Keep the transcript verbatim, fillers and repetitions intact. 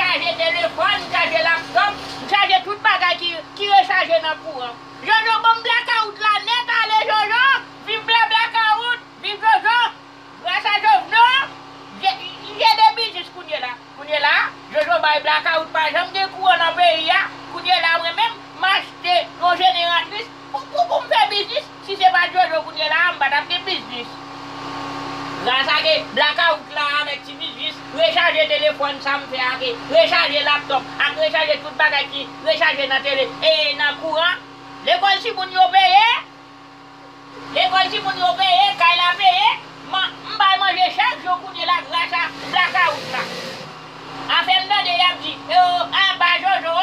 chaje telefòn, m chaje laptòp, m chaje tout bagay ki, ki rechaje nan kouran. Jojo ban m blakawout la nèt ale, Jojo. Viv bla blakawout, viv Jojo. Gras a Jovenel, je- m jere biznis kounye la. Kounye la, Jojo bay blakawout, pa janm gen kouran nan peyi a. Kounye la, mwen menm, m achte yon jeneratris pou, pou, pou m fè biznis. Si se pa t Jojo kounye la, m pa t ap gen biznis. Gras a ke blakawout la avèk ti biznis, rechaje telefòn sa m fè a ke rechaje laptòp, ak rechaje tout bagay ki rechaje nan tele, e nan kouran. Lekòl timoun yo peye, lekòl timoun yo peye, kay la peye, man, m bay manje chak jou kounye la gras a blakawout la. Afè m tande y ap di, yo, anba Jojo,